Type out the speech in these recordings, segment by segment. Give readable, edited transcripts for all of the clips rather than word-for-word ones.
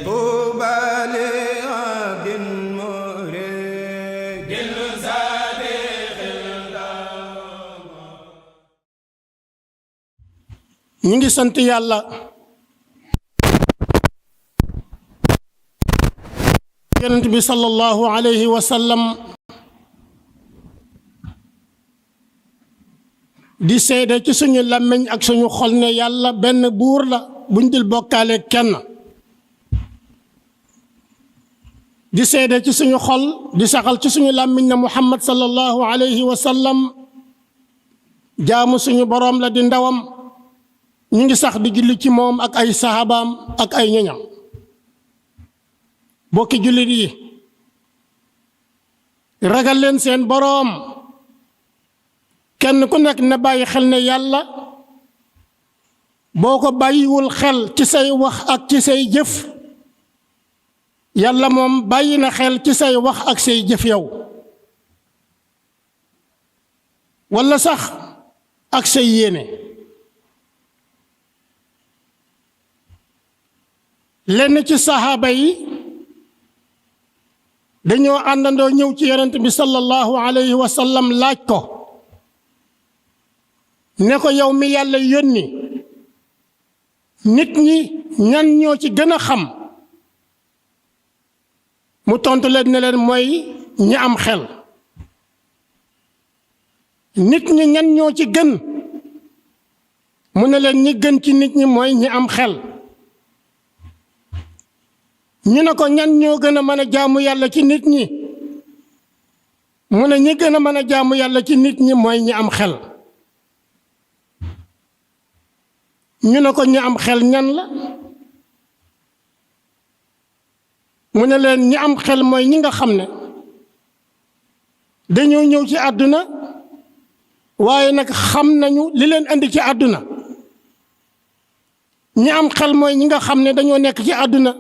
طوبى لعبد مريد صادق ñu ngi sant yàlla yonent bi sallallahu alayhi wa sallam di seede ci suñu làmmiñ ak suñu xol ne yàlla benn buur la buñ dul bokkaale kenn di seede ci suñu xol di saxal ci suñu làmmiñ ne Muhammad sallallahu alayhi wa sallam jaamu suñu boroom la di ndawam ñu ngi sax di julli ci moom ak ay sahabaam ak ay ñoñam bokki jullit yi ragal leen seen boroom kenn ku nekk na bàyyi xel ne yàlla boo ko bàyyiwul xel ci say wax ak ci say jëf yàlla moom bàyyi na xel ci say wax ak say jëf yow walla sax ak say yéene lenn ci saxaaba yi dañoo àndandoo ñëw ci yonent bi sallallahu alayhi wa sallam laaj ko ne ko yow mi yàlla yónni nit ñi ñan ñoo ci gën a xam mu tontu leen ne leen mooy ñi am xel nit ñi ñan ñoo ci gën mu ne leen ñi gën ci nit ñi mooy ñi am xel ñu ne ko ñan ñoo gën a mën a jaamu yàlla ci nit ñi mu ne ñi gën a mën a jaamu yàlla ci nit ñi mooy ñi am xel ñu ne ko ñi am xel ñan la mu ne leen ñi am xel mooy ñi nga xam ne dañoo ñëw ci àdduna waaye nag xam nañu li leen indi ci àdduna ñi am xel mooy ñi nga xam ne dañoo nekk ci àdduna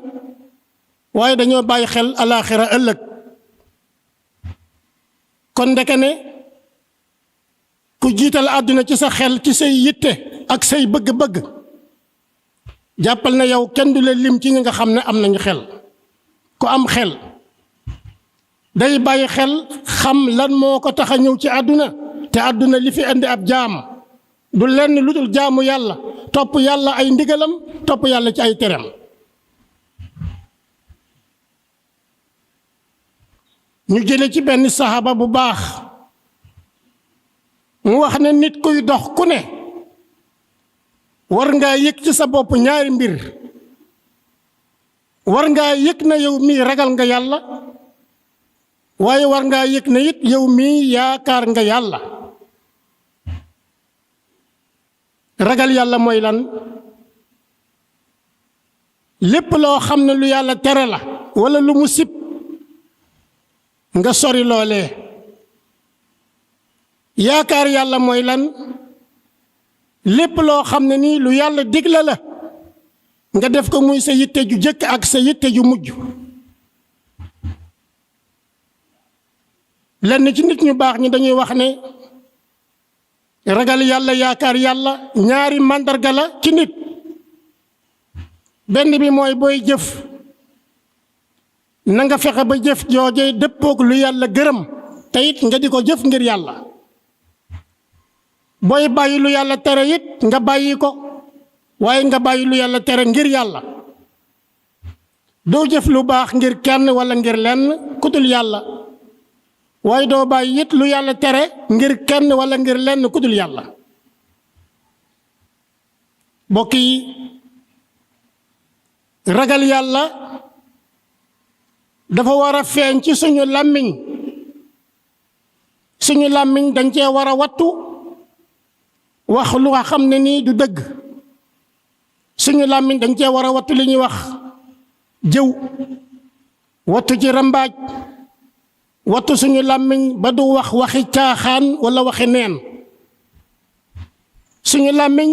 waaye dañoo bàyyi xel alaaxira ëllëg kon ndeke ne ku jiital àdduna ci sa xel ci say yitte ak say bëgg-bëgg jàppal na yow kenn du la lim ci ñi nga xam ne am nañu xel ku am xel day bàyyi xel xam lan moo ko tax a ñëw ci àdduna te àdduna li fi indi ab jaam du lenn lu dul jaamu yàlla topp yàlla ay ndigalam topp yàlla ci ay teram ñu jële ci benn saxaaba bu baax mu wax ne nit kuy dox ku ne war ngaa yëg ci sa bopp ñaari mbir war ngaa yëg na yow mii ragal nga yàlla waaye war ngaa yëg na it yow mii yaakaar nga yàlla ragal yàlla mooy lan lépp loo xam ne lu yàlla tere la walla lu mu sib nga sori loolee yaakaar yàlla mooy lan lépp loo xam ne nii lu yàlla digle la nga def ko muy sa yitte ju jëkk ak sa yitte ju mujj lenn ci nit ñu baax ñi dañuy wax ne ragal yàlla yaakaar yàlla ñaari màndarga la ci nit benn bi mooy booy jëf na nga fexe ba jëf jooje dëppook lu yàlla gërëm te it nga di ko jëf ngir yàlla booy bàyyi lu yàlla tere it nga bàyyi ko waaye nga bàyyi lu yàlla tere ngir yàlla doo jëf lu baax ngir kenn walla ngir lenn ku dul yàlla waaye doo bàyyi it lu yàlla tere ngir kenn walla ngir lenn ku dul yàlla mbokk yi ragal yàlla dafa war a feeñ ci suñu làmmiñ dañ cee war a wattu wax lu nga xam ne nii du dëgg suñu làmmiñ dañ cee war a wattu li ñuy wax jëw wattu ci rambaaj wattu suñu làmmiñ ba du wax waxi caaxaan walla waxi neen suñu làmmiñ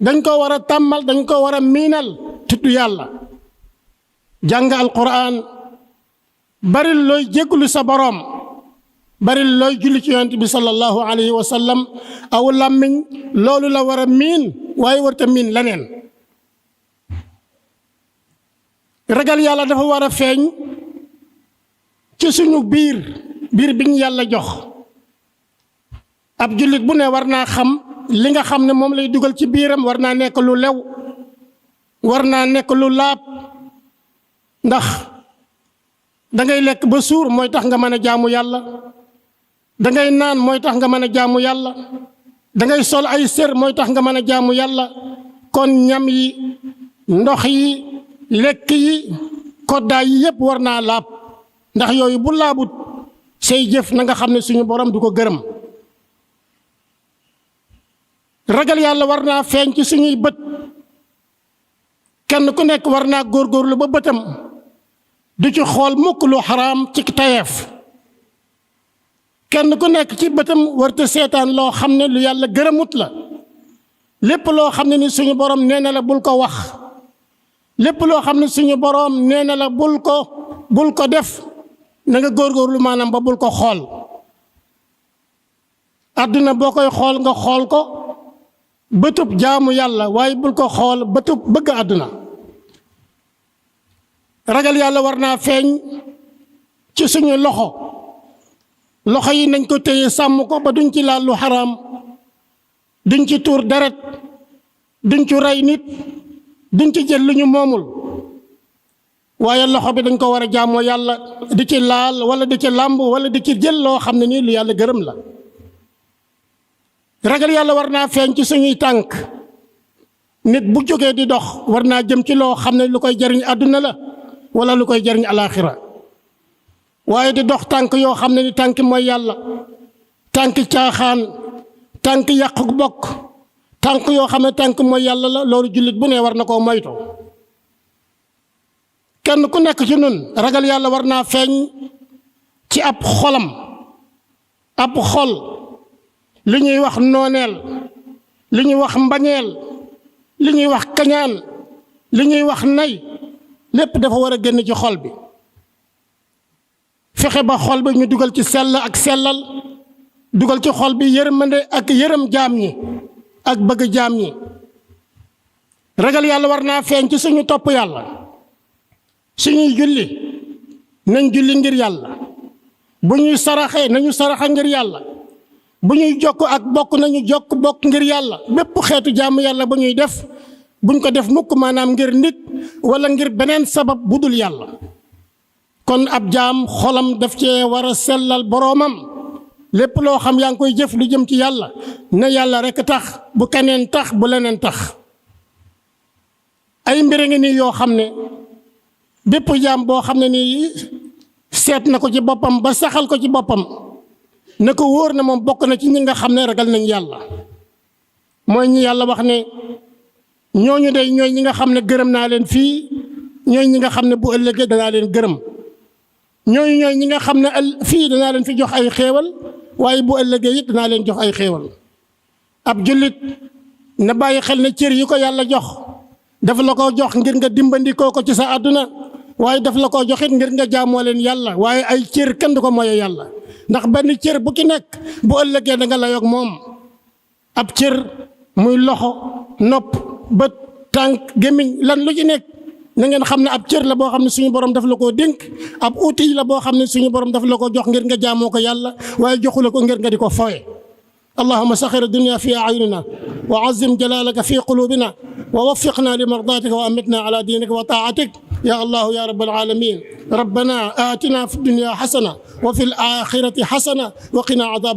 dañ ko war a tàmmal dañ ko war a miinal tudd yàlla jàng alquran bari looy jégglu sa boroom bari looy julli ci yonent bi sallallahu alayhi wa sallam aw làmmiñ loolu la war a miin waaye warta miin leneen ragal yàlla dafa war a feeñ ci suñu biir bi ñu yàlla jox. ab jullit bu ne war naa xam li nga xam ne moom lay dugal ci biiram war naa nekk lu lew, war naa nekk lu laab, ndax dangay lekk ba suur mooy tax nga mën a jaamu yàlla, dangay naan mooy tax nga mën a jaamu yàlla, dangay sol ay sér mooy tax nga mën a jaamu yàlla. kon ñam yi, ndox yi, lekk yi, koddaay yi yépp war naa laab, ndax yooyu bu laabut say jëf na nga xam ne suñu borom du ko gërëm. ragal yàlla war naa feeñ ci suñuy bët, kenn ku nekk war naa góorgóorlu ba bëtam du ci xool mukk lu xaraam ci tayeef. kenn ku nekk ci bëtam warta seetaan loo xam ne lu yàlla gërëmut la. lépp loo xam ne ni suñu borom nee na la bul ko wax, lépp loo xam ne suñu borom nee na la bul ko def, na nga góorgóorlu maanaam ba bul ko xool. àdduna boo koy xool nga xool ko bëtub jaamu yàlla, waaye bul ko xool bëtub bëgg àdduna. ragal yàlla war naa feeñ ci suñu loxo yi nañ ko téye sàmm ko ba duñ ci laal lu xaraam, duñ ci tuur deret, duñ ci rey nit, duñ ci jël lu ñu moomul. waaye loxo bi dañ ko war a jaamoo yàlla, di ci laal wala di ci làmb wala di ci jël loo xam ne nii lu yàlla gërëm la. ragal yàlla war naa feeñ ci suñuy tànk. nit bu jógee di dox war naa jëm ci loo xam ne lu koy jariñ àdduna la wala lu koy jariñ alaaxira, waaye di dox tànk yoo xam ne ni tànk mooy yàlla, tànk caaxaan, tànk yàqu bokk, tànk yoo xam ne tànk mooy yàlla la. loolu jullit bu ne war na koo moytu. kenn ku nekk ci nun ragal yàlla war naa feeñ ci ab xolam. ab xol li ñuy wax nooneel, li ñuy wax mbañeel, li ñuy wax kañaan, li ñuy wax nay, lépp dafa war a génn ci xol bi. fexe ba xol bi ñu dugal ci sell ak sellal, dugal ci xol bi yërmande ak yërëm jaam ñi ak bëgg jaam ñi. ragal yàlla war naa feeñ ci suñu topp yàlla. suñuy julli nañ julli ngir yàlla, bu ñuy saraxee nañu saraxa ngir yàlla, bu ñuy jokk ak bokk nañu jokk bokk ngir yàlla. bépp xeetu jaamu yàlla bu ñuy def buñ ko def mukk maanaam ngir nit wala ngir beneen sabab bu dul yàlla. kon ab jaam xolam daf cee war a sellal boroomam. lépp loo xam yaa ngi koy jëf lu jëm ci yàlla na yàlla rekk tax, bu keneen tax, bu leneen tax. ay mbir ngi nii yoo xam ne bépp jaam boo xam ne nii seet na ko ci boppam ba saxal ko ci boppam na ko wóor ne moom bokk na ci ñi nga xam ne ragal nañ yàlla. mooy ñi yàlla wax ne ñooñu de ñooy ñi nga xam ne gërëm naa leen fii, ñooy ñi nga xam ne bu ëllëgee danaa leen gërëm. ñooñu ñooy ñi nga xam ne fii danaa leen fi jox ay xéewal, waaye bu ëllëgee it danaa leen jox ay xéewal. ab jullit na bàyyi xel ne cër yi ko yàlla jox dafa la ko jox ngir nga dimbandikoo ko ci sa àdduna, waaye daf la ko joxit ngir nga jaamoo leen yàlla. waaye ay cër kenn du ko moye yàlla, ndax benn cër bu ki nekk bu ëllëgee da nga layoog moom. ab cër muy loxo, nopp, bët, tànk, gémmiñ, lan lu ci nekk na ngeen xam ne ab cër la boo xam ne suñu borom daf la koo dénk, ab outil la boo xam ne suñu borom daf la ko jox ngir nga jaamoo ko yàlla, waaye joxu la ko ngir nga di ko fawe. اللهم سخر الدنيا في أعيننا وعظم جلالك في قلوبنا ووفقنا لمرضاتك وأمتنا على دينك وطاعتك يا الله يا رب العالمين. ربنا آتنا في الدنيا حسنة وفي الآخرة حسنة وقنا عذاب